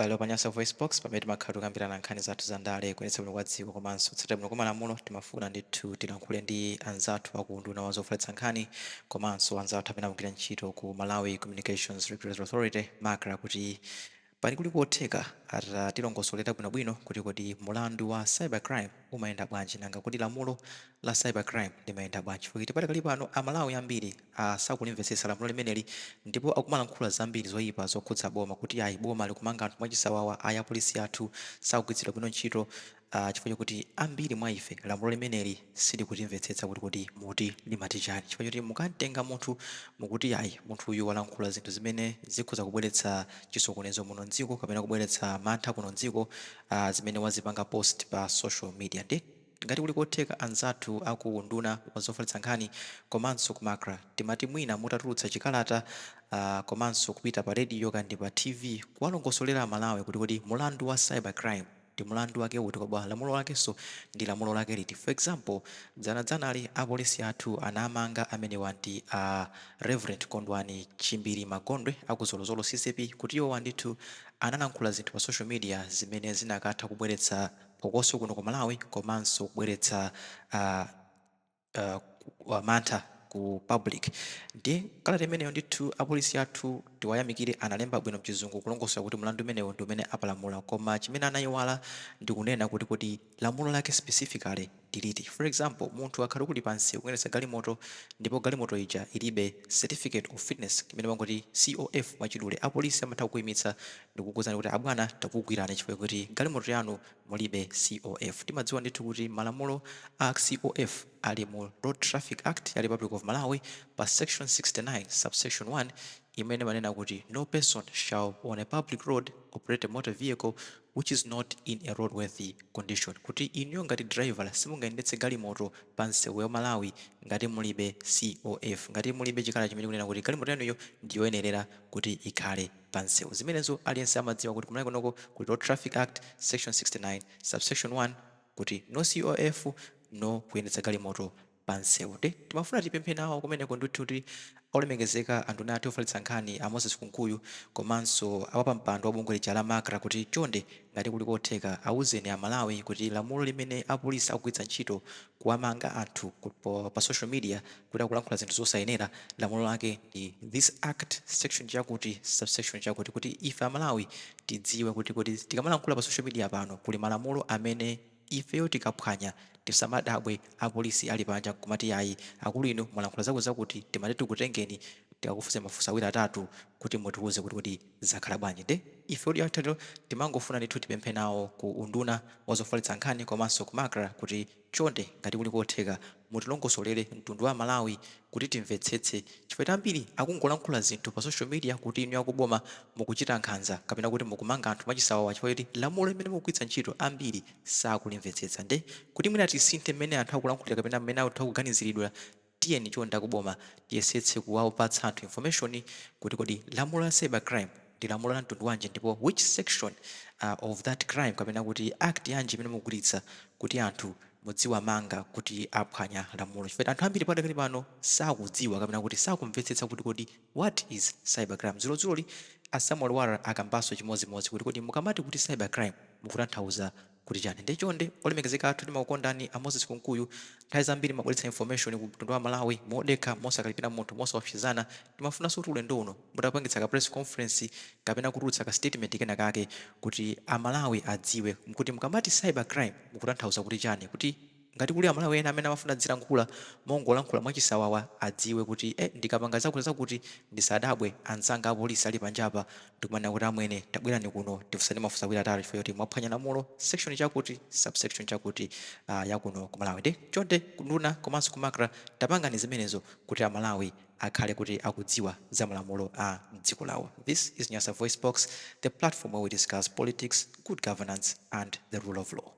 Pano pa Nyasa VoiceBox, pamene timakhala tikukambirana nkhani zathu za ndale, kuyendetsa bwino kwa dziko komanso kutsatira bwino kwa malamulo, timafuna ndithu tilankhule ndi anzathu aku unduna wa zofalitsa nkhani komanso anzathu amene akugwira ntchito ku Malawi Communications Regulatory Authority, MACRA, kuti pali kuli kotheka atatilongosolera bwinobwino kuti kodi mulandu wa cybercrime umayenda bwanji, nanga kuti lamulo la cybercrime limayenda bwanji, chifukwa patakali pano Amalawi ambiri asakulimvetsetsa lamulo limeneli ndipo akumalankhula zambiri zoyipa zokhudza boma, kuti ayi, boma likumanga anthu mwachisawawa, ayi, apolisi athu sakugwiritsidwa bwino ntchito, chifukwa chokuti ambiri mwa ife lamulo limeneli silikutimvetsetsa kuti kodi muti limati chani, chifukwa choti mukamtenga munthu mukuti ayi, munthu uyu walankhula zinthu zimene zikhoza kubweretsa chisokonezo muno mdziko kapena kubweretsa mantha kuno mdziko, zimene wazipanga post pa social media. Ndi ngati kuli kotheka, anzathu aku unduna wa zofalitsa nkhani komanso ku MACRA, timati mwina mutatulutsa chikalata komanso kupita pa radio kandi pa TV kuwalongosolera Amalawi kuti kodi mulandu wa cybercrime ndi mulandu wake uti, koma lamulo lakenso ndi lamulo lake liti? For example, dzanadzanali apolisi athu anamanga amenewa ndi Reverend Kondwani Chimbiri Magondwe aku Zolozolo CCAP, kuti iwowa ndithu analankhula zinthu pa social media zimene zinakatha kubweretsa phokoso kuno ku Malawi komanso kubweretsa mantha ku public. Ndi kalata imeneyo ndithu apolisi athu tiwayamikire, analemba bwino mchizungu kulongosola kuti mlandu umenewo ndi umene apalamula, koma chimene anayiwala ndi kunena kuti kodi lamulo lake specifically ndi liti? For example, munthu akhala kuli pansi kuyendetsa galimoto ndipo galimoto ija ilibe certificate of fitness, imene mangoti COF mwachidule, apolisi amatha kukuyimitsa ndikukuwuzani kuti abwana, takugwirani chifukwa kuti galimoto yanu mulibe COF. Timadziwa ndithu kuti malamulo a COF ali mu Road Traffic Act ya Republic of Malawi pa section 69 subsection 1, imene manena kuti no person shall on a public road operate a motor vehicle which is not in a roadworthy condition, kuti inuyo ngati driver simungayendetse galimoto pa msewu wa Malawi ngati mulibe COF, ngati mulibe chikalata chimene kunena kuti galimoto yanuyo ndiyoyenerera kuti ikhale pa msewu. Zimenezo aliyense amadziwa kuti kumalawi kunoko kuli Road Traffic Act section 69 subsection 1, kuti no COF, no kuyendetsa galimoto pa msewu. Ndi timafuna tipemphe nawo kumeneko ndithu kuti olemekezeka anduna athu ofalitsa nkhani a Moses Kunkuyu komanso awapampando wa bungwe lija la MACRA, kuti chonde, ngati kuli kotheka, awuzeni Amalawi kuti lamulo limene apolisi akugwiritsa ntchito kuwamanga anthu pa social media kuti akulankhula zinthu zosayenera, lamulo lake ndi this act, section chakuti, subsection chakuti, kuti ife Amalawi tidziwe kuti tikamalankhula pa social media pano kuli malamulo amene ifeyo tikaphwanya tisamadabwe apolisi ali panja nkumati ayi, akulu inu mwalankhula zakuti zakuti, timati tikutengeni tikakufunse mafunso awiri atatu kuti mutiwuze kuti zakhala bwanji. Nde ife kuti athatero timangofuna ndithu tipemphe nawo ku unduna wa zofalitsa nkhani komanso ku MACRA kuti chonde, ngati kuli kotheka, mutilongosolere mtundu wa Malawi kuti timvetsetse, chifukwa ambiri akungolankhula zinthu pa social media kuti inu akuboma mukuchita nkhanza kapena kuti mukumanga anthu mwachisawawa, chifukwa kuti lamulo limene mukugwiritsa ntchito ambiri sakulimvetsetsa. Nde kuti mwina tisinthe mmene anthu akulankhulira kapena mmene anthu akuganiziridwa, tiyeni chonde akuboma tiyesetse kuwapatsa anthu information kuti kodi lamulo la cybercrime ndi lamulo la mtundu wanji, ndipo which section of that crime kapena kuti act yanji imene mukugwiritsa kuti anthu mudziwamanga kuti aphwanya lamulo, chifukwa anthu ambiri padakali pano sakudziwa kapena kuti sakumvetsetsa kuti kodi what is cybercrime. Dzulozuloli a Samuel Lwara akambanso chimodzimodzi kuti kodi mukamati kuti cybercrime mukutanthauza kuti chani? Ndi chonde, olemekezeka athu, timakukondani a Moses Kunkuyu, nthawi zambiri mabweretsa information ku mtundu wa Malawi modekha, mosakalipira munthu, mosaopsezana. Timafunanso kuti ulendo uno mutapangitsa ka press conference kapena kutulutsa ka statement kena kake kuti Amalawi adziwe kuti mukamati cybercrime mukutanthauza kuti chani, kuti ngati kuli Amalawi ena amene amafuna dzilankhula mongolankhula mwachisawawa adziwe kuti ndikapanga zakuti zakuti ndisadabwe anzanga apolisi ali panjapa ndikumanena kuti amwene, tabwerani kuno tifunsane mafunso awiri atatu chifukwa choti mwaphwanya lamulo section chakuti, subsection chakuti yakuno ku Malawi. Ndi chonde, kunduna komanso ku MACRA, tapangani zimenezo kuti Amalawi akhale kuti akudziwa za malamulo a mdziko lawo. This is Nyasa Voice Box, the platform where we discuss politics, good governance and the rule of law.